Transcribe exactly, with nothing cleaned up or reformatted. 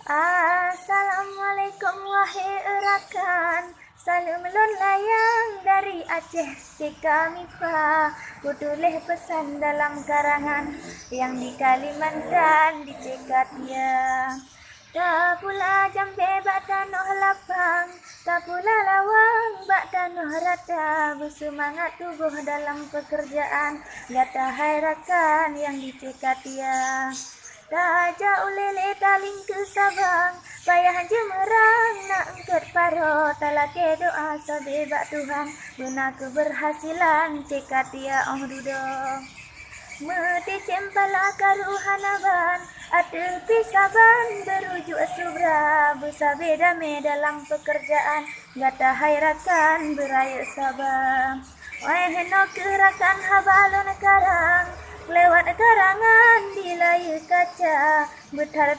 Assalamualaikum wahai rakan, saleuem lôn layang dari Aceh, C K Mifa. Kutuléh peusan dalam karangan nyang di Kalimantan di C K Tia. Tapula jambé bak tanoh lapang, tapula lawang bak tanoh rata, beuseumangat tuboh dalam peukeurjaan gata hai rakan nyang di C K Tia. Tajak ulée-lée taling keu Sabang, payah jeumeurang na eungkot paro, talakée doá sabe bak Tuhan, beuna keubeurhasilan C K Tia 'oh dudoe. Meuticém pala karu hana ban, ateueh pih saban beurujuk subra, beusabe damé dalam peukeurjaan gata hai rakan beurayeuk saba. Wahai henoe keuh rakan haba lôn karang, lewat karangan di layeue kaca, beuthar